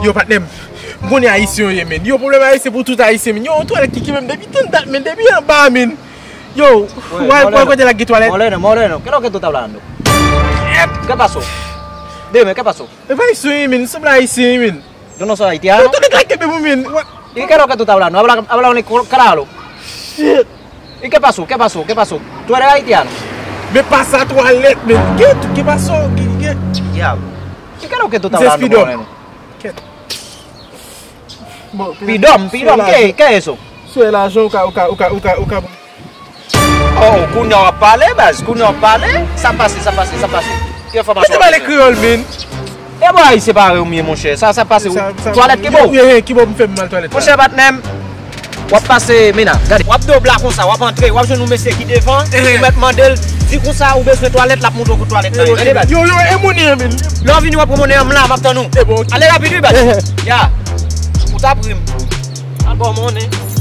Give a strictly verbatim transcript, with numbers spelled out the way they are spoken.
Yo, patnè m, m konnen Ayisyen yo ye, men. Yo, pwoblèm Ayisyen pou tout Ayisyen, men. Yo, yon twalèt ki kenbe m depi tann dat, men, depi anba, men. Yo, w al kote l ak gen twalèt. Mòlè non, mòlè non. Kèlè w ke tout ap la, non? Kè paso? Demen, kè paso? E pa Ayisyen, men. Sanble Ayisyen, men. Yo non son Ayiti a, non? Tout nèg la kenbe pou men. E kè lò kè tout ap la nou? Ap la, ap la, on est con-, claro. Shit. E kè paso, kè paso, kè paso? Twalèt Ayiti a, non? Men pa sa twalèt, men. Kè, kè paso, kè, kè. Dyab. E kè lò kè tout ap la nou? Kèt. Bon, pidòm, pidòm, kè, kè eso? Sou lajan, ou ka, ou ka, ou ka, ou ka, ou ka. Oh, kounye a w ap pale, baz. Kounye a w ap pale. Sa pase, sa pase, sa pase. Ki enfòmasyon w ap pale? Kreyòl, men. E bò Ayisyen parèy ou m ye, monchè. Sa, sa pase. Twalèt ki bò? Ki bò m fè m al twalèt la? Monchè, patnè m, w ap pase, men a, gade. W ap dobla konsa, w ap antre, w ap jwenn yon mesye ki devan, ou mèt mande l, di konsa ou bezwen twalèt, l ap montre w kote twalèt la ye. Tande, baz. Yo, yo, e monnen an, men. Lè w vini, w ap pran monnen an, m la, m ap tann ou. E bon, ok. Ale rapid, wi, baz. Ya. Ou t ap ri m. Al ba w monnen.